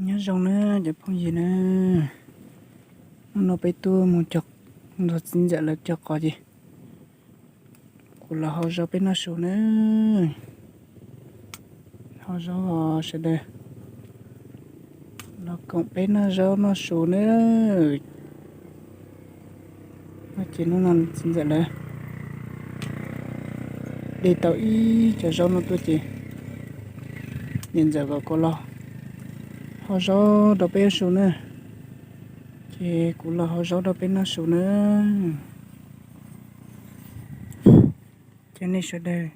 Nyob zoo na cov phooj ywg na, hnub no peb tuaj mus cog, nrog txiv ntxawm lawv cog qos ces kuv los hau zaub peb noj su na. Hau zaub os sawv daws, los koom peb noj zaub noj su na. No ces hnub no txiv ntxawm lawv de tau ib co zaub no tuaj ces niam ntxawm kom kuv los hau zaub rau peb noj su na. Ces kuv los hau zaub rau peb noj su na. Ces nej sawv daws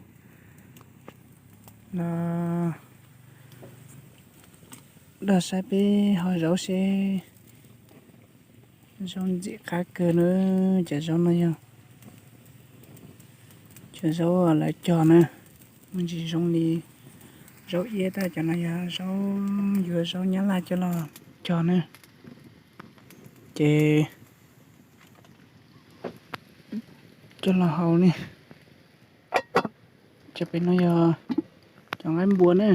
los dag saib peb hau zaub seb. Zaub ntxim qab kawg na. Cov zaub no yog cov zaub lawv cog na, me ntsis zoo li zaub iab tab cov no yog zaub yuav zaub nyab laj coj los cog na. Ces coj los hau ne. Cov pem no yog cov nqaij npua na,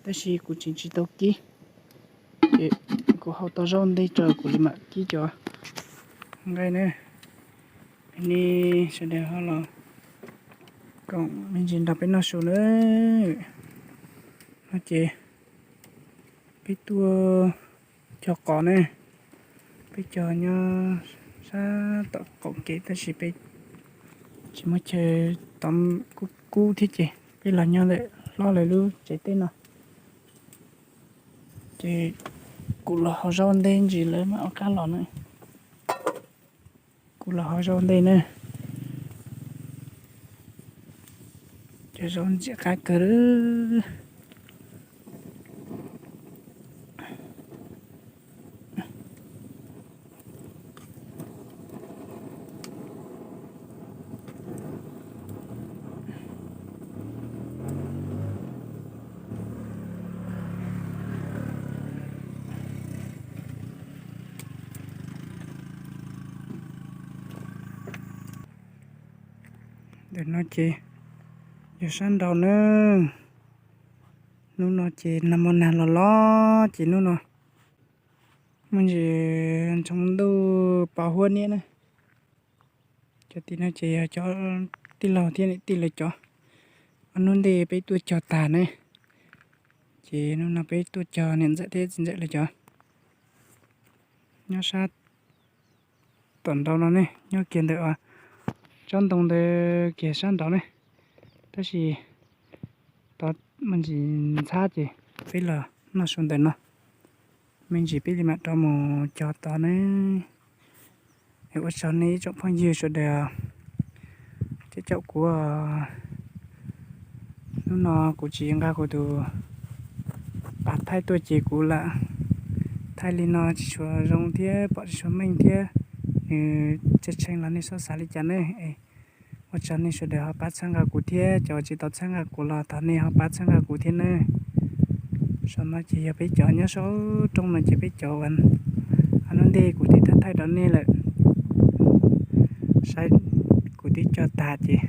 tab sis kuv tseem tsis tau kib, ces kuv hau tau zaub ntej tso kuv li mam kib cov nqaij na. Nej sawv daws ho los koom me ntsis nrog peb noj su na. No ces peb tuaj cog qos ne, peb cog nyob sab tom qaum kev tab sis peb tsis muaj chaw, tod kub kub thiab ces peb los nyob ntawm hlob lawv lub tsev teb no. Ces kuv los hau zaub ntej ntsis lawv mam ua qab los na. Kuv los hau zaub ntej na. Cov zaub ntxim qab kawg li. Ntawm no ces yog sab nraud na. Hnub no ces nag hmo nag los los ces hnub no muaj ntsis ntsoov ntuj pos huab niab na. Cov tim no ces yog cov tij laug thiab niam tij lawv cov. Ob hnub ntej peb tuaj cog tag ne, ces hnub no peb tuaj cog niam ntxawm thiab txiv ntxawm lawv cov. Nyob sab tom nraud no ne, nyob kiag ntawm tsob ntoo ntawd kiag sab nraud ne. Tab sis tod me ntsis ntxhab ces peb los noj su ntawm no. Me ntsis peb li mam rov mus cog tod ne. Ua tsaug nej ib tsoom phooj ywg sawv daws coj caum kuv. Hnub no kuv tsis nqa kuv tus pas thaij tuaj ces kuv lam thaij li no tsis tshua zoo thiab pom tsis tshua meej thiab, nws tshee tshee los nej txhob xav li cas ne. Ua tsaug nej sawv daws ho pab txhawb nqa kuv thiab, cov tsis tau txhawb nqa kuv los thov nej ho pab txhawb nqa kuv thiab nawb. Saum no ces yog peb cov nyob saum rooj no ces peb cov uas hnub ntej kuv twb thaij thaij rau nej lawm. Saib kuv twb cog tag ces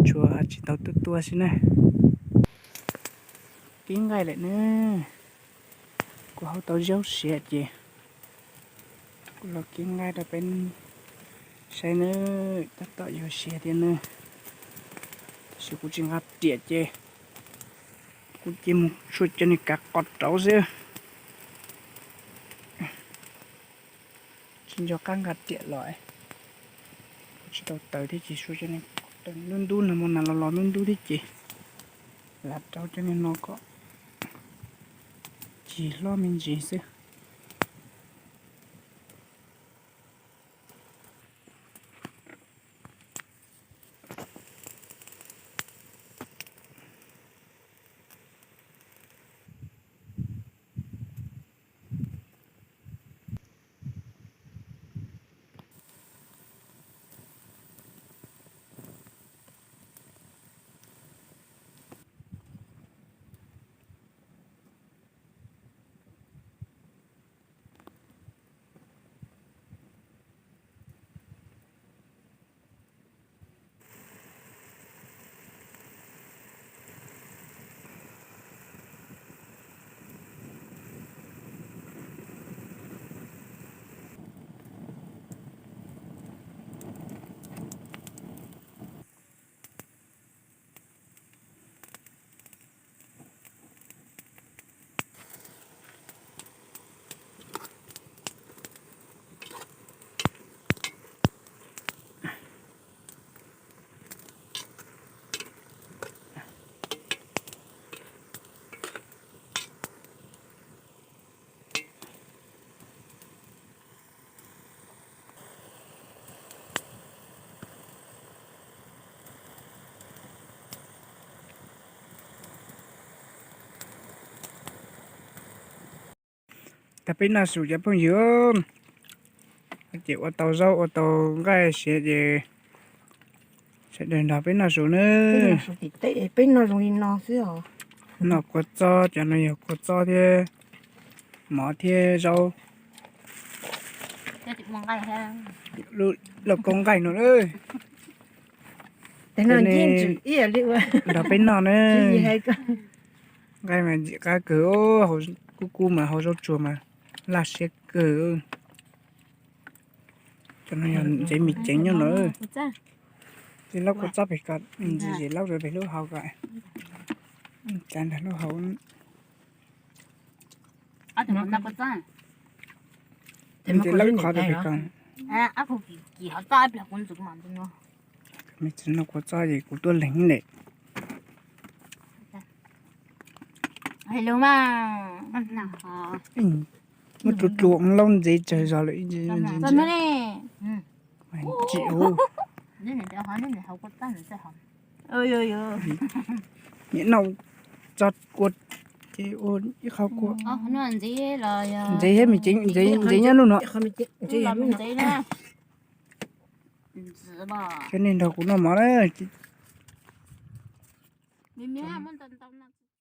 tsuas tsis tau tuaj tuaj xwb na. Kib nqaij lawm na, kuv hau tau zaub siav ces kuv los kib nqaij rau peb saib na, tab tom yuav siav tiag na. Tab sis kuv tsis nqa riam ces kuv cia mus tshuaj cov niag kav qos rauv xwb. Tsis nco qab nqa riam los, kuv tsis tau taws thiab ces tshuaj cov niag qos rauv ntub ntub, nag hmo nag los los ntub ntub thiab ces lam rauv cov niag no kom cig hlob me ntsis xwb. Tag peb noj su cov phooj ywg, ces ua tau zaub ua tau nqaij siav ces sawv daws nrog peb noj su nawb. Noj kua txob, cov no yog kua txob thiab mov thiab zaub. Lauj kaub nqaij no, nrog peb noj na. Nqaij mas ntxim qab kawg, kub kub mas hau zaub tsuag mas laj siab kawg. Cov no yog ntsev mis ceev nyob no. Ces lauj kua txob pem ko, ntxiv ces lauj pem lub hau ko. Cav nrog lub hau. Ces lauj qhov pem ko. Me txiv noj kua txob ces kuv tuaj leeg ne. Muab tsuav tsuav lauj ntxev tsawg zog lawm ib ntsis. Niam noj txog kua ces ua ib qho kua. Ntxev thiab me ceev, ntxev nyob lub no. Cov nej nrog kuv noj mov na.